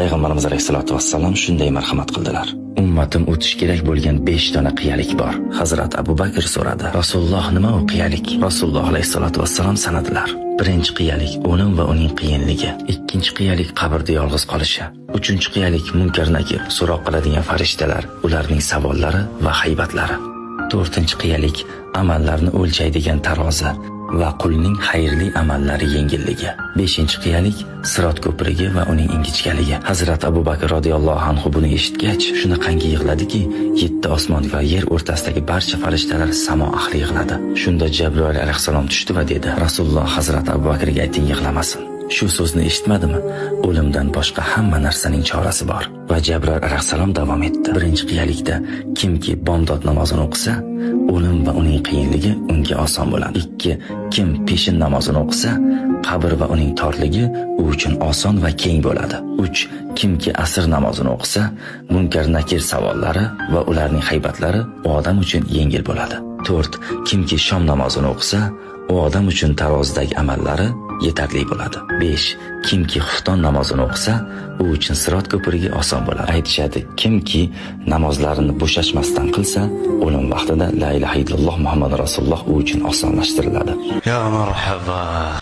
Payg'ambarimiz alayhisolatu vassalom shunday marhamat qildilar. Ummatim o'tish kerak bo'lgan 5 dona qiyalik bor. Hazrat Abu Bakr so'radi: "Rasululloh, nima u qiyalik?" Rasululloh alayhisolatu vassalom sanadilar. Birinchi qiyalik o'lim va uning qiyinligi. Ikkinchi qiyalik qabrda yolg'iz qolishi. Uchinchi qiyalik Munkar Nakir so'roq qiladigan farishtalar, ularning savollari va haybatlari. To'rtinchi qiyalik amallarni o'lchaydigan tarozi va qulning xayrli amallari yengilligi. Beshinchi qiyalik sirot ko'prigi va uning ingichkaligi. Hazrat Abu Bakr radhiyallohu anhu buni eshitgach, shunaqangi yig'ladiki, yetti osmon va yer o'rtasidagi barcha farishtalar, samo ahli yig'ladi. Shunda Jabroil alayhissalom tushdi va dedi: "Rasululloh, Hazrat Abu Bakrga ayting, yig'lamasin. Shu so'zni eshitmadimi? O'limdan boshqa hamma narsaning chorasi bor." Va Jabroil alayhissalom davom etdi. Birinchi qiyalikda kimki bomdod namozini o'qisa, o'lim va uning qiyinligi unga oson bo'ladi. Ikki, kim peshin namozini o'qisa, qabr va uning torligi u uchun oson va keng bo'ladi. Uch, kimki asr namozini o'qisa, Munkar Nakir savollari va ularning haybatlari u odam uchun yengil bo'ladi. To'rt, kimki shom namozini o'qisa, u odam uchun tarozidagi amallari yetarli bo'ladi. 5. Kimki xufton namozini o'qisa, u uchun sirot ko'prigi oson bo'ladi. Aytishadi, kimki namozlarini bo'shashmasdan qilsa, o'lim vaqtida la ilaha illalloh Muhammad rasululloh u uchun osonlashtiriladi. يا مرحبا.